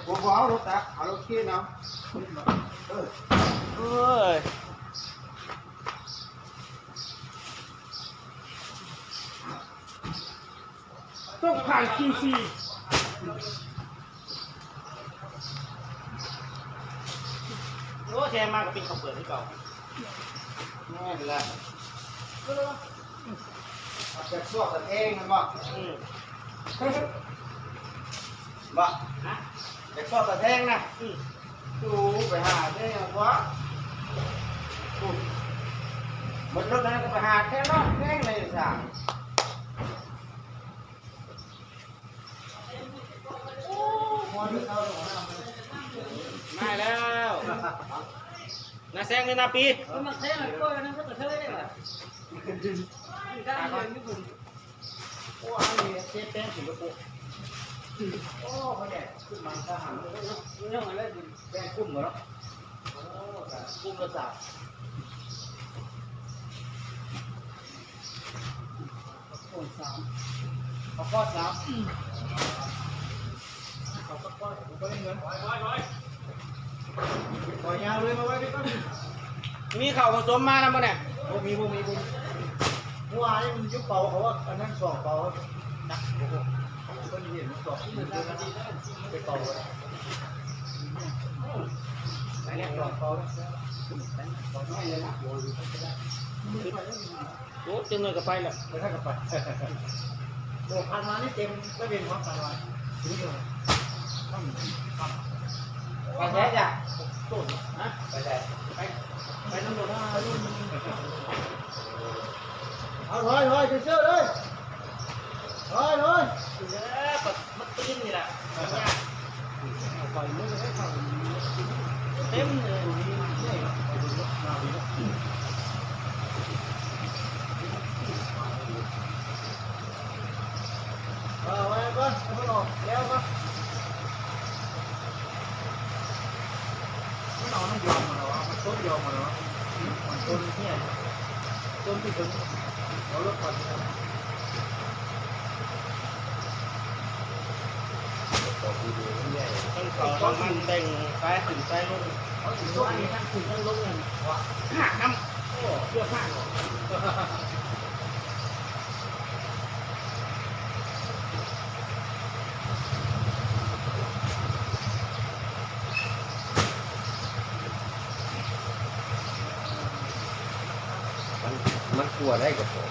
ບໍ່ ບໍ່ເອົາລົດຕັກ ເອົາລົດເຄນເອົາ. ເອີ ໂອ້ຍ ຕ້ອງຜ່ານ ຄິວຊີ. ໂອ້ ແຊມາກໍເປັນເຂົ້າເປືອກຄືເກົ່າ. ແມ່ນລະ. ເອົາແຕ່ຊວກແຕ່ແທງແມ່ນບໍ່? ອືມ ບໍ່? ຮະ? ແຕ່ຊວກແຕ່ແທງນະ? ອືມ ດູໄປຫາແທງກວ່າ. ອືມ ໝົດລົດນັ້ນກໍໄປຫາແທງເນາະ ແທງໃນສາມ. ມາແລ້ວ ໜ້າແຊງ ຫຼື ໜ້າປີ ມັນມັກແຊງ ກໍອັນນັ້ນກໍກະເທີຍໄດ້ວ່າ. ໂອ້ ອັນນີ້ເຊຟແປ້ງສິງກະໂປ. ໂອ້ ເຂົາແດກຂຶ້ນມາທະຫານ ເລື່ອງອະໄລ ແບ່ງກຸ່ມບໍ່ເນາະ? ໂອ້ ກຸ່ມລະສາມ ໂອ້ຍ ສາມ ເອົາຂໍ້ສາມ ເອົາຂໍ້ສາມ ບໍ່ໄດ້ເງິນ. ຖອຍ ຖອຍ ຖອຍ ຖອຍຍາວເລີຍ ມາໄວ້ໄປກ່ອນ. ມີເຂົ້າຜົສົມມານຳບໍ່ແນ່? ບໍ່ມີ ບໍ່ມີ ບໍ່ມີ. ເມື່ອວານນີ້ມັນຢູ່ເປົາເຂົາວ່າ ອັນນັ້ນສອງເປົາ ໜັກ ໂອ້ໂຫ ເພິ່ນເຫັນສອງ ໄປເປົາ ໄປແລ້ວສອງເປົາ ເປົານ້ອຍເລີຍນະ. ໂອ້ ຈັກໜ່ອຍກໍໄປລະ ໄປທາງກໍໄປ. ໂອ້ ຜ່ານມານີ້ເຕັມຕະເວັນຮອດຕາລາງ. ໄປແທ້ຈ້ະ? ໂຕນ ຮະ? ໄປແທ້? ໄປ ໄປນຳລົດ ໄປນຳລົດ. ເອົາ ຖອຍ ຖອຍ ເຊີເລີຍ ຖອຍ ຖອຍ. ເອີ ມັນຕີນນີ້ລະ ເຕັມເລີຍ. ເອີ ໄວ້ກ່ອນ ໃຫ້ມັນອອກແລ້ວກ່ອນ. ມັນເອົານ້ຳຢອງມາແລ້ວ ເອົາຕົ້ນຢອງມາແລ້ວ ມັນຕົ້ນເນຍ ຕົ້ນທີ່ເພິ່ນເອົາລົດໄປ. ເຂົານ້ຳມັນແບ່ງສາຍຂຶ້ນສາຍລົງ ເຂົາຊິໂຊກນີ້ທັງຂຶ້ນທັງລົງນັ້ນ ວ່າ ນຳ ໂອ້ ເກືອບຫາກ. ມັນ ມັນຂົ້ວໄດ້ກໍພໍ.